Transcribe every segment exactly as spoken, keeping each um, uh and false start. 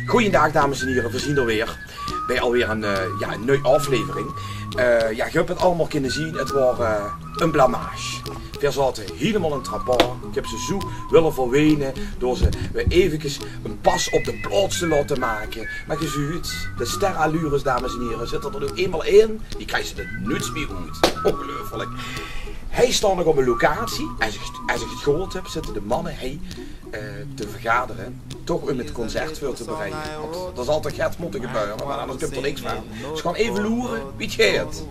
Goojendaag, dames en hiere, veer zien d'r weer bij alweer ein, eh, jao, ein nui aoflevering. Eh, jao, geer höb 't allemaol kinne zien, 't waor, eh, ein blamage. Veer zaote hielemaol in trappar. Ich höb ze zoe wille verwene door ze weer eventjes ein pas op de plaots te laote make. Mer geer zuut, de sterallures, dames en hiere, zitte d'r noe einmaol in. Die kriege ze d'r noets mie oet. Óngeluifelik. Hie staon ich op ein locatie. Es ich, es ich 't gehuurd höb, zitte de manne hie eh, te vergadere, toch óm 't concert veur te bereide. Want d'r zal toch get mótte gebeure, want angers kump d'r niks van. Dus gaon eve loere wie 't geit.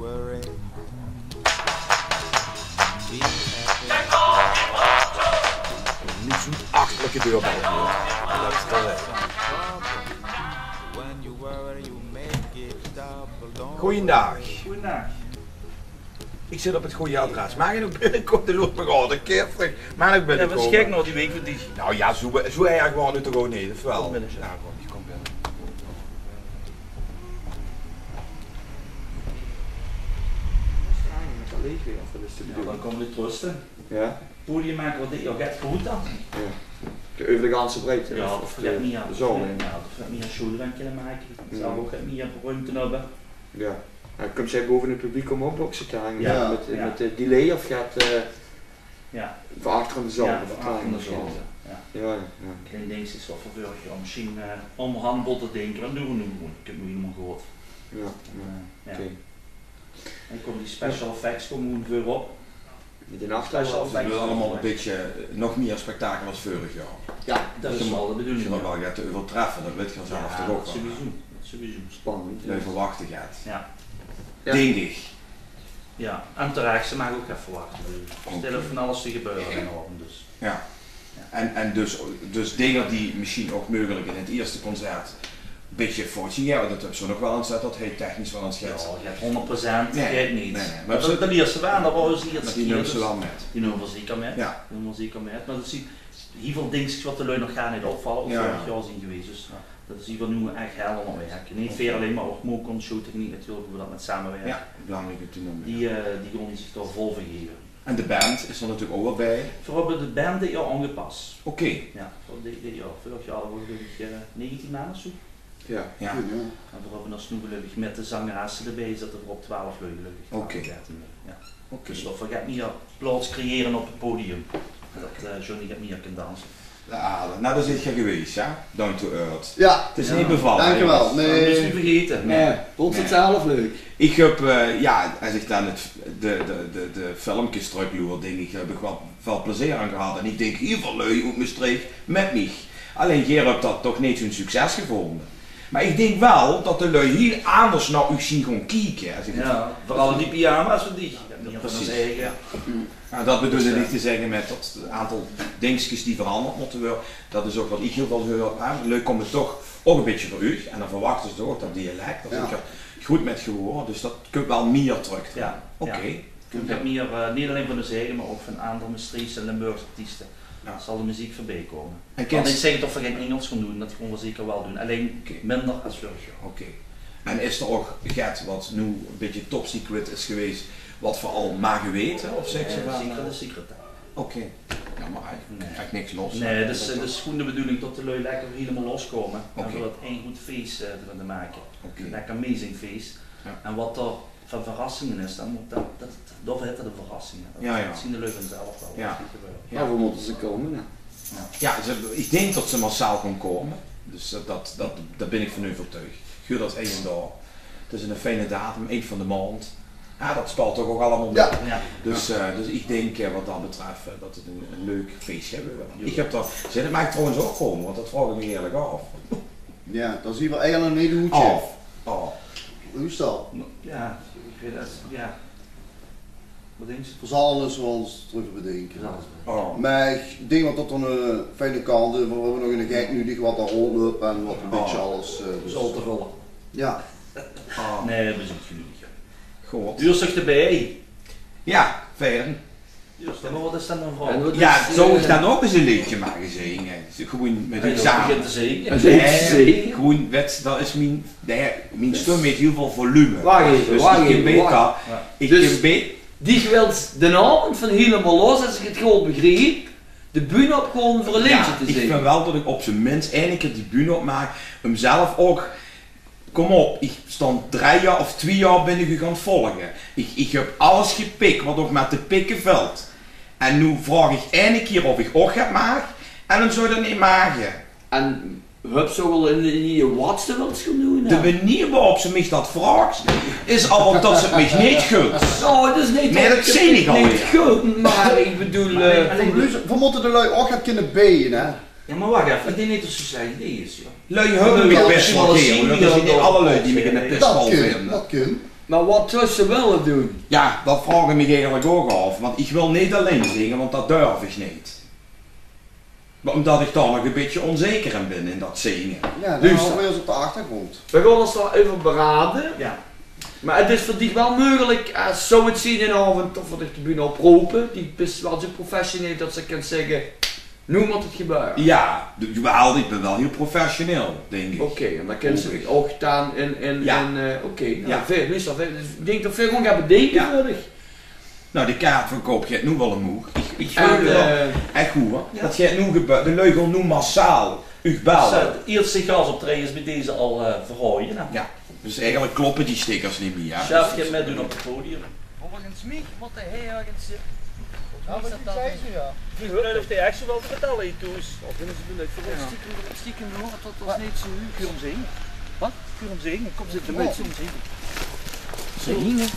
Neet zoe'n achterlike deurbel. Goojendaag. Goojendaag. Ich zit op 't gooje adres. Maag ich nog binnekómme? Loert mich al ein kier trök. Maag ich binnekómme? Jao, waat is gek nao die waek van dich. Nou jao, zoe, zoe erg waor 't noe toch ouch neet, of waal? Kóm binne, sjoen. Jao, kóm, ich kóm binne. Jao, dan kómme de truste. Jao. Podium make v'r dit jaor get groeter. Jao. De, euver de ganse breidte. Jao, of v'r get mie, jao, of v'r get mie show d'rin kinne make. Zelf ouch get mie ruumte höbbe. Jao. En kums dich bove in 't publiek op bokse te hange? Jao, mit, mit de delay of get, eh, veur achter in de zaal? Jao, veur achter in de zaal, jao. Jao, jao. Klein dingskes wat veur veurig jaor mesjien, eh, óngerhand bot te dinke, dat doon v'r noe gewoen. Ich höb noe hielemaol gehuurd. Jao, jao. Oké. En kómme die special effects kómme gewoen veurop. Mit ein achtergrond. Special effects. V'r wille allemaol ein bietje, eh, nog mie spektakel es veurig jaor. Jao, dat is waal de bedoeling, jao. V'r wille waal get euvertreffe, dat weit geer zelf toch ouch waal. Sowieso, sowieso. Spannend. Veer verwachte get. Jao. Dink ich. Jao, en terech, ze maag ouch get verwachte. D'r steit van alles te gebeure in de aovend, dus. Jao. En, en dus, dus dinger die mesjien ouch meugelik in 't ierste concert bietje fout zien, jao, dat höbs se nog waal ins, dat hie technisch waal ins geit. Jao, geit hóngerd procent, geit neet. Nae, nae, mer dat, dat liers se waal, dat waor ins ierste kier, dus die numme v'r zeker mit. Jao. Numme v'r zeker mit. Mer dat zien hiel väöl dingskes wat de lui nog gaar neet opvalle, of veurig jaor zien gewees. Dus dat is hie veur noe ech hel aan 't wirke. Neet veer allein, mer ouch Mokon, Showtechniek natuurlik, wie v'r dat mit samewirke. Jao, belangriek óm te numme, jao. Die, eh, die gaon zich dao vol veur geve. En de band is d'r natuurlik ouch weer bie. V'r höbbe de band dit jaor aangepas. Oké. Jao, veur dit, dit jaor. Veurig jaor hadde v'r, geluif ich, eh, negentien man of zoe. Jao. Jao. En v'r höbbe es noe, geluif ich, mit de zangeresse d'rbie, zitte v'r op twelf lui, geluif ich. Oké. Twelf, dertien lui, jao. Oké. Dus v'r gaon get mie plaots creëre op 't podium. Dat, eh, Johnny get mie kan danse. Ah, nou, dao zeet geer gewees, hè? Down to earth. Jao. 't Is neet bevalle, hè, jónges? Dank uch waal. Nae. Dat mós se neet vergaete. Nae. Nae, vónj 't zelf leuk. Ich höb, eh, jao, es ich dan 't, de, de, de, de filmkes trökloer, dink ich, dao höb ich waal väöl plezeer aan gehad. En ich dink, hiel väöl lui oet Mestreech mit mich. Allein, geer höb dat toch neet zoe'n succes gevónje. Mer ich dink waal dat de lui hiel anders nao uch zien gaon kieke, es ich 't... Jao, veural in die pyjama's van dich. Jao, precies. Jao. Nou, dat bedoelde ich te zègke mit dat aantal dingskes die veranderd mótte waere. Dat is ouch wat ich hiel väöl huur, hè. Lui kómme toch ouch e bietje veur uch en dan verwachte ze toch ouch dat dialek. Dao zeet geer good mit gewaore, dus dat kump waal mieër trök. Jao, oké. Kump get mieër, eh, neet allein van us eige, mer ouch van aander Mestreechse en Limburgse artieste. Zal de meziek veurbie kómme. Want ich zègk neet of v'r gein Ingels gaon doon, dat gaon v'r zeker waal doon. Allein minder es veurig jaor. Oké. En is d'r ouch get wat noe e bietje top secret is gewees, wat v'r al mage weite? Of zègk ze van, eh, secret is secret, hè. Oké. Jao, mer eigelik niks los. Nae, dus, eh, 't is gewoen de bedoeling tot de lui lekker hielemaol loskómme. En v'r dat ein good fees, eh, te kinne make. Oké. Lekker amazing fees. Jao. En wat d'r van verrassinge is, dan mót dat, dat, dao zitte de verrassinge. Dat zien de lui vanzelf waal. Jao. Jao, v'r mótte ze kómme, hè. Jao, ze, ich dink tot ze massaal gaon kómme. Dus dat, dat, dat, dao bin ich van euvertuig. Huur dat hie en dao. 't Is 'ne fijne datum, eind van de maond. Jao, dat spelt toch ouch allemaol mit. Jao. Dus, eh, dus ich dink, eh, wat dat betröf, eh, dat 't 'n, 'n leuk fees geit waere. Ich höb dao zin in. Maag ich trouwens ouch kómme, want dat vraog ich mich eigelik aaf. Jao, dan zien v'r eigelik nog neet oet, hè. Aaf. Aaf. Hoe is dat? Jao, ich weit 't, jao. Wat dinks se? V'r zalle ós waal ins trök bedinke. Mer ich dink waal tot d'r 'ne fijne kant, v'r höbbe nog 'ne gek nudig wat dao róndjlöp en wat e bietje alles, eh, dus... Zaal te völle. Jao. Nae, v'r zien genudig, jao. Good. Huurs dich d'rbie? Jao, fijn. Mer wat is dan mien vraog? Jao, zów ich dan ouch ins e leedje mage zinge? Gewoen mit uch same. Begint te zinge. Nae, gewoen, wèts se, dat is mien, nae, mien stum heet hiel väöl volume. Wach effe, wach effe, wach. Dus dich wils d'n aovend van Hielemaol Los, es ich 't good begriep, de bühne op gaon veur e leedje te zinge. Jao, ich vinj waal det ich op z'n mins eine kier die bühne op maag, um zelf ouch, kom op, ich stóng drie jaor of twie jaor bin ich uch aan 't volge. Ich, ich höb alles gepik waat ouch mer te pikke vilt. En noe vraog ich eine kier of ich ouch get maag, en dan zów det neet mage. En höbs se ouch al ein idee waat se wils gaon doon, hè? De meneer waorop se mich det vraogs, is al op det se 't mich neet guns. Nae, det zeen ich al neet weer. Mer ich bedoel, eh, veer mótte de lui ouch get kinne beje, hè? Jao, mer wach effe, ich dink neet det se zoe slecht idee is, joh. Lui höbbe mich bès waal gaer, hoor. Det zeen neet alle lui die mich ein pisbal vinje. Det kin, det kin. Mer waat zous se wille doon? Jao, det vraog ich mich eigelik ouch aaf, want ich wil neet allein zinge, want det durf ich neet. Mer ómdet ich dao nog e bietje ónzeker in bin, in det zinge. Jao, dan haoje v'r ós op de achtergróndj. V'r gaon ós dao euver beraje. Jao. Mer 't is veur dich waal meugelik, es zouw 't zien, eine aovend, of v'r dich de bühne oprope. Dich bis waal zoe professioneel det se kins zègke: noe mót 't gebeure. Jao, de, jawel, ich bin waal hiel professioneel, dink ich. Oké, en dan kins se ouch dan in, in, in, eh, oké, noe, jao. Veer, meistal, veer, ich dink det veer gewoen gaon bedinke veur dich. Noe, de kaartverkoup geit noe waal umhoeg. Ich, ich veul 't waal. Ech good, hoor. Det geit noe gebäöre. De lui gaon noe massaal uch belle. Zo, de ierste gasoptraeje is bie deze al, eh, verhaoje, hè? Jao, dus eigelik kloppe die stickers neet mie, hè? Sjef geit mitdoon op 't podium. Volges mich mót de hei örges, eh, wie is det dan? Ich weit neet of dae ech zoe waal te vertèlle haet thoes. Of willen ze doen, ich verwacht stiekem, stiekem, hoor, det waas neet zoe. Kuur 'm zinge. Waat? Kuur 'm zinge. Kom zitte, kuur 'm zinge. Zinge.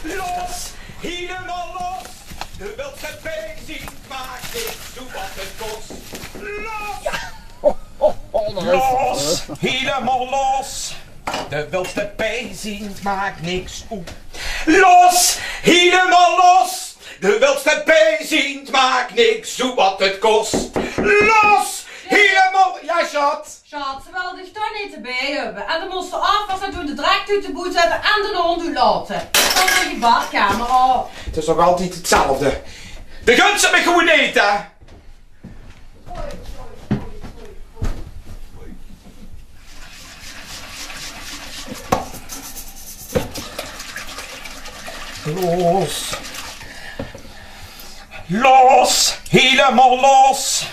Los, hielemaol los. De wils d'rbie zien, maak niks, doe waat 't kos. Los! Los, hielemaol los. De wils d'rbie zien, maak niks oet. Los, hielemaol los. De wils d'rbie zien, maak niks, doe waat 't kos. Los, hielemaol, jao, sjat. Sjat, ze wille dich toch neet d'rbie höbbe. En dan mós se aafwasse, doon, de drek oet de boet zètte en de hóndj oetlaote. Dan de badkamer op. 't Is toch altied 'tzelfde. De guns 't mich gewoen neet, hè? Los. Los, hielemaol los.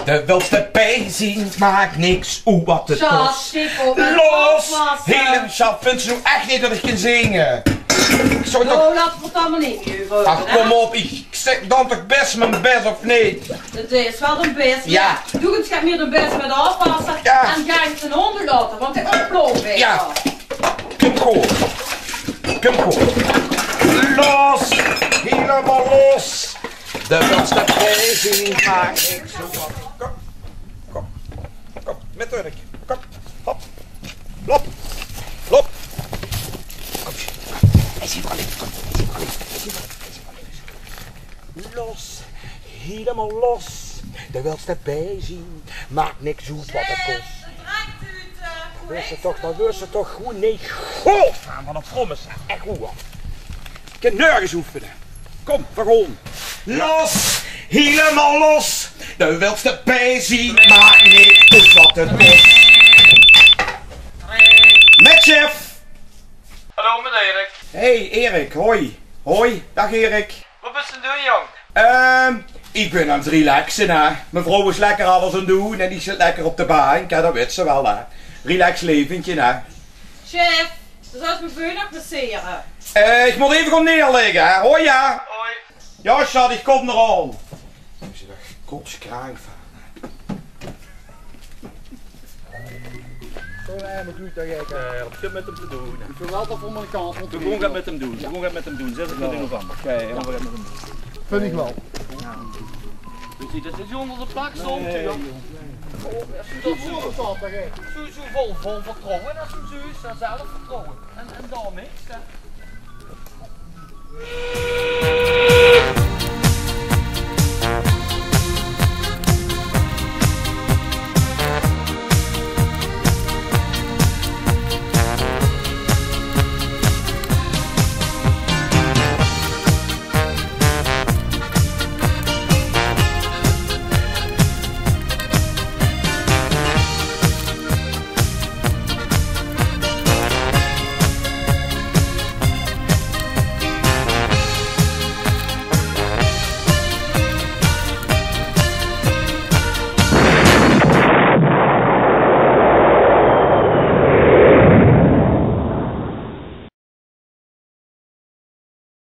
De wils d'rbie zien, maak niks oet waat 't kos. Sjat, stik op, los, hielemaol, sjat, vinjs se noe ech neet det ich kin zinge? Ich zów toch... Noe, laot 't allemaol neet mie euver. Ach, kom op, ich zèk dan toch bès mien bès, of neet? 't Is waal dien bès, mer doe kins get mie dien bès mit aafwasse en gaon de hóndj oetlaote, want dae oetploof weer. Jao. Kump good. Kump good. Los, hielemaol los. De wils d'rbie zien, maak niks oet. Kom. Kom. Kom. Mit Urk. Kom. Hop. Lop. Lop. Kom. Hae is hie waal in. Kom. Hae is hie waal in. Hae is hie waal in. Los. Hielemaol los. De wils d'rbie zien. Maak niks oet waat 't kos. Wis se toch, det wis se toch gewoen neet. Godverdomme, van 'n promise. Ech good, hoor. Ich kin nörges oefene. Kom, v'r gaon. Los, hielemaol los. De wils d'rbie zien, maak neet oet waat 't kos. Mit Sjef. Hallo, mit Erik. Hey, Erik, hoi. Hoi, daag Erik. Waat bös se aan 't doon, jóng? Ehm, ich bön aan 't relaxe, hè. Mien vrouw is lekker alles aan 't doon en ich zit lekker op de bank. Jao, det wits se waal, hè. Relax leventje, hè. Sjef, doe zóls mien beun nog massere. Eh, ich mót effe gaon neerligke, hè. Hoi, jao. Hoi. Jao, sjat, ich kóm d'raan. Is 't ech kotskraank van. Zoe'n erme kluut, det gek, hè. Jao, jao, waat höbs se mit 'm te doon? Ich wil waal det v'r aan de kant mótte. V'r gaon 't mit 'm doon. V'r gaon 't mit 'm doon. Zèt 't in november. Oké, jao. Vin ich waal. Jao. Dus det is ónger de plank stónge, jao. Zoe, zoe vol, vol vertrouwe, det is zoe, zelfvertrouwe. En, en dao niks, hè.